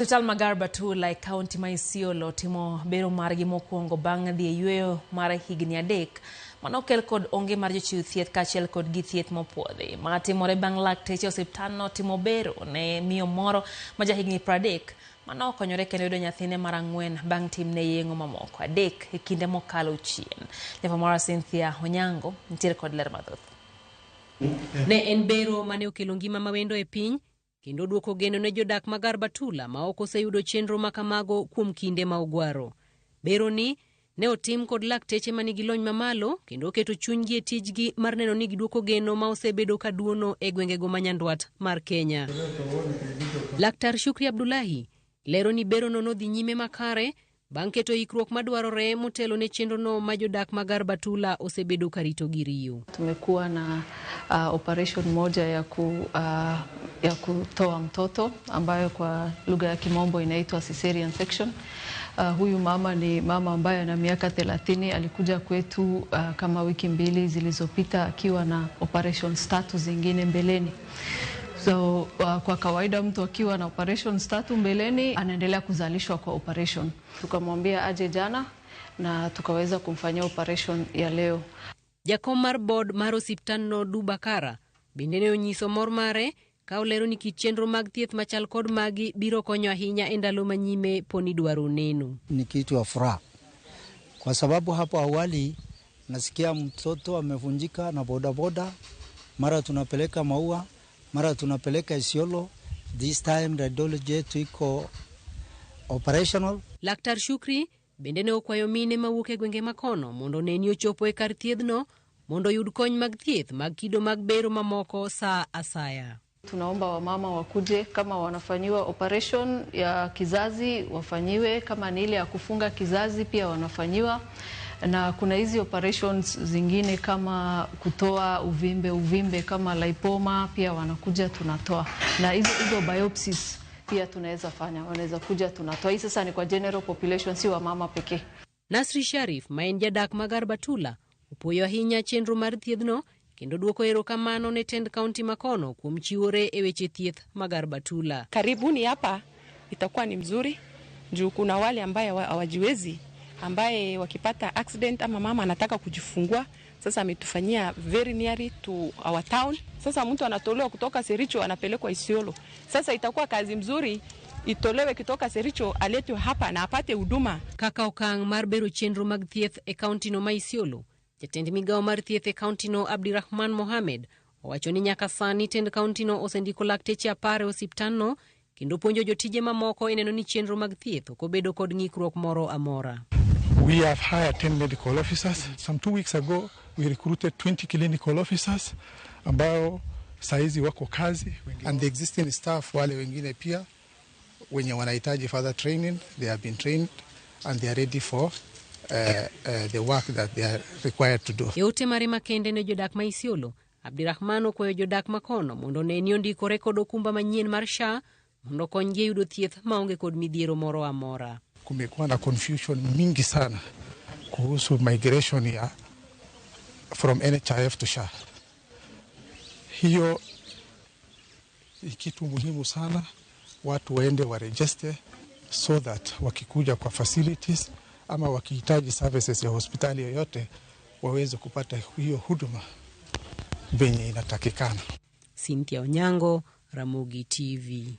Osiptal ma Garbatula e kaunti ma Isiolo timo bero margi mokwongo bang' dhi e yueyo mar higni 3 mano okel kod onge mar jochiw thieth kaachiel kod gi thieth mopuodhi. Ma timore bang' lakteche osiptandno timo bero ne miyo moro ma jahigni 30 mano okonyore kendo yudo nyathine mar 4 bang' timne yeng'o mamoko 3 e kinde mokalo chien. Jafwambo Cynthia Onyango nitiere kod ler mathoth. Ne en bero mane okelo ngima mawendo e piny kendo duoko geno ne jodak ma Garbatula ma ok oseyudo chenro ma kamago kuom kinde ma ogwaro. Bero ni ne otim kod lakteche manigi lony mamalo kendo oketo chunygi e tijgi mar neno ni giduoko geno ma osebedo ka duono e gwengego ma nyandwat mar Kenya. Laktar Shukri Abdullahi lero ni berono nodhi nyime makare bang' keto ikruok madwarore motelo ne chenrono ma jodak ma Garbatula osebedo karito gi riyo. Tumekuwa na operation moja ya kutoa mtoto ambayo kwa lugha ya Kimombo inaitwa cesarean section. Huyu mama ni mama ambaye ana miaka 30, alikuja kwetu kama wiki 2 zilizopita akiwa na operations 3 zingine mbeleni. So kwa kawaida mtu akiwa na operations 3 mbeleni anaendelea kuzalishwa kwa operation. Tukamwambia aje jana na tukaweza kumfanyia operation ya leo. Jakom mar board mar osiptandno Dubakara bende ne onyiso mor mare ka olero ni kit chenro mag thieth machal kod magi biro konyo ahinya e ndalo manyime poni dwaro neno. Ni kitu ya furaha kwa sababu hapo awali nasikia mtoto amevunjika na bodaboda, mara tunapeleka Maua, mara tunapeleka Isiolo. This time radiology yetu iko operational. Laktar Shukri bende ne okwayo mine mawuok e gwenge makono mondo one ni ochopo e kar thiedhno mondo oyud kony mag thieth mag kido mag bero mamoko saa asaya. Tunaomba wamama wakuje, kama wanafanyiwa operation ya kizazi wafanyiwe, kama ni ile ya kufunga kizazi pia wanafanyiwa, na kuna hizi operations zingine kama kutoa uvimbe kama lipoma pia wanakuja tunatoa, na hizo biopsies pia tunaweza fanya, wanaweza kuja tunatoa. Hii sasa ni kwa general population, si wamama pekee. Nasri Sharif ma en jadak ma Garbatula opuoyo ahinya chenro mar thiedhno kendo duoko erokamano ne tend kaunti makono kuom chiwore e weche thieth ma Garbatula. Karibuni hapa itakuwa ni mzuri juu kuna wale ambaye hawajiwezi, ambaye wakipata accident ama mama anataka kujifungua, sasa ametufanyia very near to our town. Sasa mtu anatolewa kutoka Sericho anapelekwa Isiolo. Sasa itakuwa kazi mzuri itolewe kutoka Sericho aletwe hapa na apate huduma. Kaka okang' mar bero chenro mag thieth e kaunti no ma Isiolo, jatend migawo mar thieth e kaunti no Abdirahman Mohamed owacho ni nyaka sani tend kaunti no osendiko lakteche 10 e osiptandno kendo puonjo jotije mamoko e neno ni chenro mag thieth ok obedo kod ng'ikruok moro amora. We have hired 10 medical officers. Some 2 weeks ago, we recruited 20 clinical officers ambao saizi wako kazi. And the existing staff wale wengine pia wenye wanahitaji further training, they have been trained and they are ready for the work that they are required to do. E ote mare makende ne jodak ma Isiolo, Abdirahman okwayo jodak makono mondo one ni ondikore kod okumba manyien mar SHA mondo okonygi e yudo thieth maonge kod midhiero moro amora. Kumekuwa na confusion mingi sana kuhusu migration ya from NHIF to SHA. Hiyo ni kitu muhimu sana, watu waende wa register so that wakikuja kwa facilities ama wakihitaji services ya hospitali yoyote waweze kupata hiyo huduma venye inatakikana. Cynthia Onyango, Ramogi TV.